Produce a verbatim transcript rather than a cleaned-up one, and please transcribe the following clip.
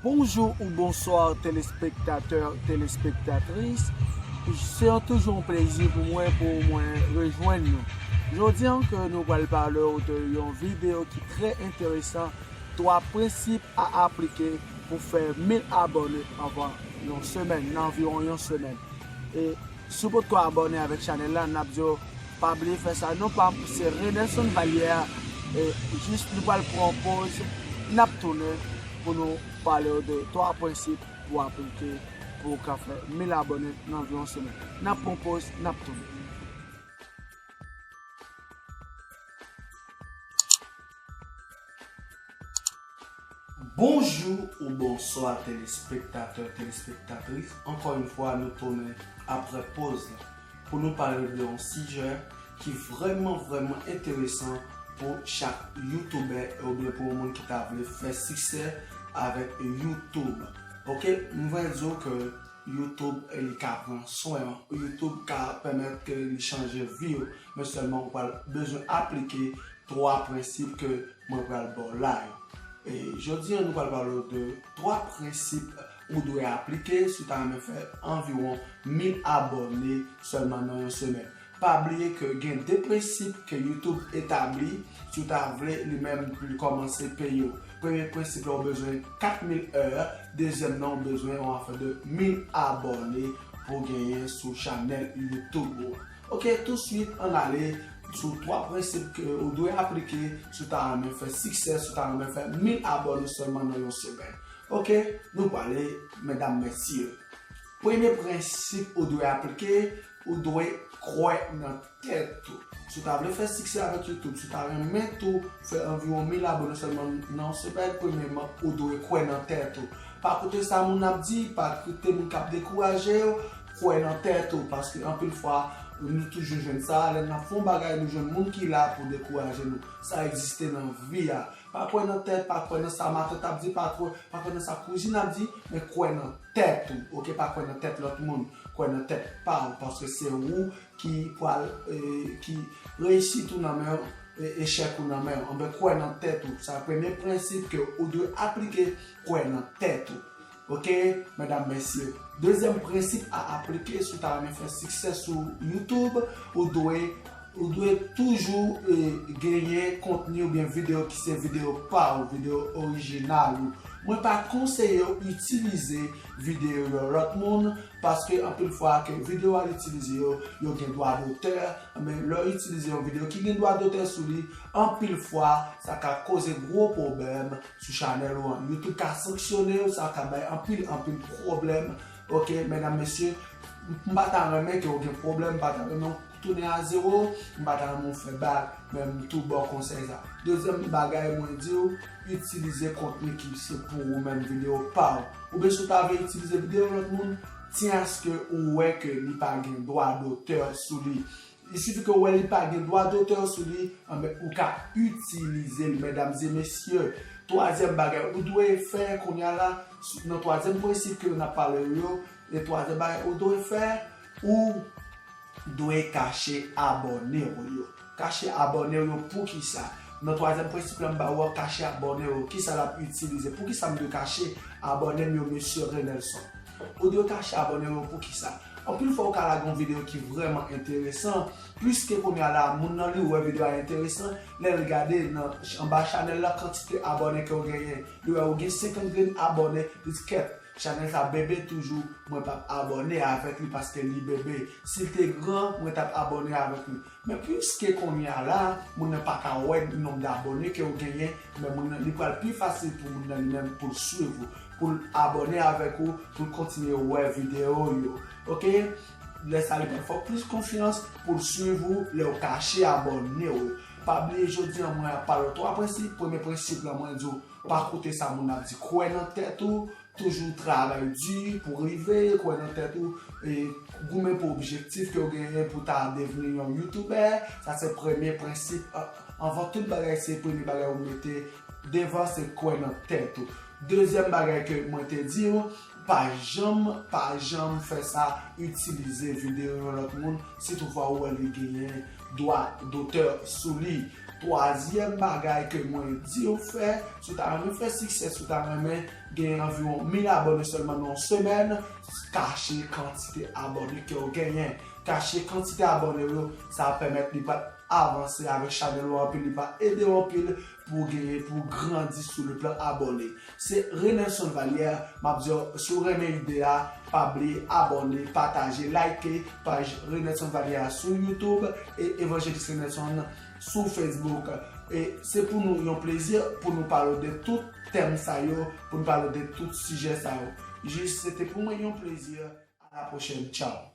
Bonjou ou bonswa telespektatè, telespektatris. Se yon, toujou yon plezi pou mwen, pou mwen rejwenn nou. Jodi an ke nou pral pale w de yon videyo ki trè enteresan, twa prensip a aplike pou fè mil abòne anvan yon semèn, nan anviwon yon semèn. E si w potko abòne avèk chanèl la, n ap di w pa bliye fè sa. Non pa m, se Renelson Valière. E jis nou pral pran yon poz, n ap tounen pou nou pale w de twa prensip pou aplike pou w ka fè mil abòne nan anviwon semèn. N ap pran yon poz, n ap tounen. Bonjou ou bonswa telespektatè, telespektatris. Ankò yon fwa, nou tounen aprè poz la pou nou pale de yon sijè ki vrèman, vrèman enteresan pou chak youtubè oubyen pou yon moun ki ta vle fè siksè avèk YouTube. Oke, m vle di w ke YouTube, e, li ka pran swen w. YouTube ka pèmèt ke li chanje vi w, men sèlman ou pral bezwen aplike twa prensip ke mwen pral ba w la yo. E jodi an, nou pral pale w de twa prensip ou dwe aplike si w ta renmen fè anviwon mil abòne sèlman nan yon semèn. Pa bliye ke gen de prensip ke YouTube etabli si w ta vle li menm pou l kòmanse peye w. Premye prensip la, ou bezwen kat mil è. Dezyèm nan, ou bezwen yon afè de mil abòne pou genyen sou chanèl YouTube ou. Oke, touswit, ann ale sou twa prensip ke ou dwe aplike si w ta renmen fè siksè, si w ta renmen fè mil abòne sèlman nan yon semèn. Oke, nou prale, medam, mesye. Premye prensip ou dwe aplike, ou dwe kwè nan tèt ou. Si w ta vle fè siksè avèk YouTube, si w ta renmen tou fè anviwon mil abòne sèlman nan yon semèn, premyèman, ou dwe kwè nan tèt ou. Pa koute sa moun ap di, pa koute moun k ap dekouraje w, kwè nan tèt ou, paske anpil fwa, nou toujou jwenn sa, lè n ap fè yon bagay, nou jwenn moun ki la pou dekouraje nou. Sa egziste nan vi a. Pa kwè nan tèt, pa kwè nan sa matant ap di, pa kwè, pa kwè nan sa kouzin ap di, men kwè nan tèt ou, oke? Pa kwè nan tèt lòt moun, kwè nan tèt pa w, paske se ou ki pral, e, ki reyisit ou nan men w, e, echèk ou nan men w. Anben, kwè nan tèt ou. Sa premye prensip ke ou dwe aplike, kwè nan tèt ou. Oke, medam, mesye. Dezyèm prensip a aplike si w ta renmen fè siksè sou YouTube, ou dwe, ou dwe toujou, e, genyen kontni oubyen videyo ki se videyo pa w, videyo orijinal ou. Mwen pa konseye w itilize videyo yon lòt moun, paske anpil fwa ke videyo al itilize yo, yo gen dwa dotè, men lè w itilize yon videyo ki gen dwa dotè sou li, anpil fwa, sa ka koze gwo pwoblèm sou chanèl ou an. YouTube ka sanksyone w, sa ka bay anpil, anpil pwoblèm. Oke, medam, mesye, m pa ta renmen ke w gen pwoblèm, m pa ta renmen w tounen a zewo, m pa ta renmen w fè bak, men m tou ba w konsèy sa. Dezyèm bagay mwen di w, itilize kontni ki se pou ou menm, videyo pa w. Oubyen si w ta vle itilize videyo lòt moun, tyen aske ou wè ke li pa gen dwa dotè sou li. Il sifi ke w wè li pa gen dwa dotè sou li, anben, ou ka itilize l, medam e mesye. Twazyèm bagay ou dwe fè kounye a la, nan twazyèm prensip ke n ap pale yo, e twazyèm bagay ou dwe fè, ou dwe kache abòne w yo. Kache abòne w yo poukisa? Nan twazyèm prensip la m ba ou an, kache abòne w yo. Kisa l ap itilize? Poukisa m dwe kache abòne m yo, mesye Renelson? Ou dwe kache abòne w yo poukisa? Anpil fwa ou ka lage yon videyo ki vrèman enteresan, pliske kounye a la, moun nan li wè videyo a enteresan, lè l gade nan ch-, anba chanèl la, kantite abòne ke w genyen, li wè ou gen senkant grenn abòne, li di, "Kèt, chanèl sa bebe toujou, mwen p ap abòne avèk li paske li bebe. Si l te gran, mwen t ap abòne avèk li." Men piske kounye a la, moun nan pa ka wè nonb de abòne ke w genyen, men moun nan, li pral pi fasil pou moun nan li menm pou l swiv ou, pou l abòne avèk ou, pou l kontinye wè videyo yo. Oke? Lè sa li pral fè w plis konfyans pou l swiv ou lè w kache abòne w yo. Pa bliye jodi an mwen ap pale w twa prensip. Premye prensip la mwen di w pa koute sa moun ap di, kwè nan tèt ou, toujou travay di pou rive, kwè nan tèt ou, e goumen pou objektif ke w genyen pou ta devni yon youtubè. Sa se premye prensip, a-, anvan tout bagay, se premye bagay ou mete devan, se kwè nan tèt ou. Dezyèm bagay ke mwen te di w, pa janm, pa janm fè sa, itilize videyo yon lòt moun, si toutfwa ou wè li genyen dwa dotè sou li. Twazyèm bagay ke mwen di w fè, si w ta renmen fè siksè, si w ta renmen gen anviwon mil abòne sèlman nan yon semèn, kache kantite abòne ke w genyen. Kache kantite abòne w yo, sa ap pèmèt li pa avanse avèk chanèl ou anpil, li pa ede w anpil pou w genyen, pou w grandi sou le plan abòne. Se Renelson Valière, m ap di w, si w renmen ide a, pa bliye abòne, pataje, like paj Renelson Valière a sou YouTube e Evangelist Renelson sou Facebook. E se pou nou yon plezi pou nou pale de tout tèm sa yo, pou nou pale de tout sijè sa yo. Jis, se te pou mwen yon plezi. A la pwochèn. Tchaw.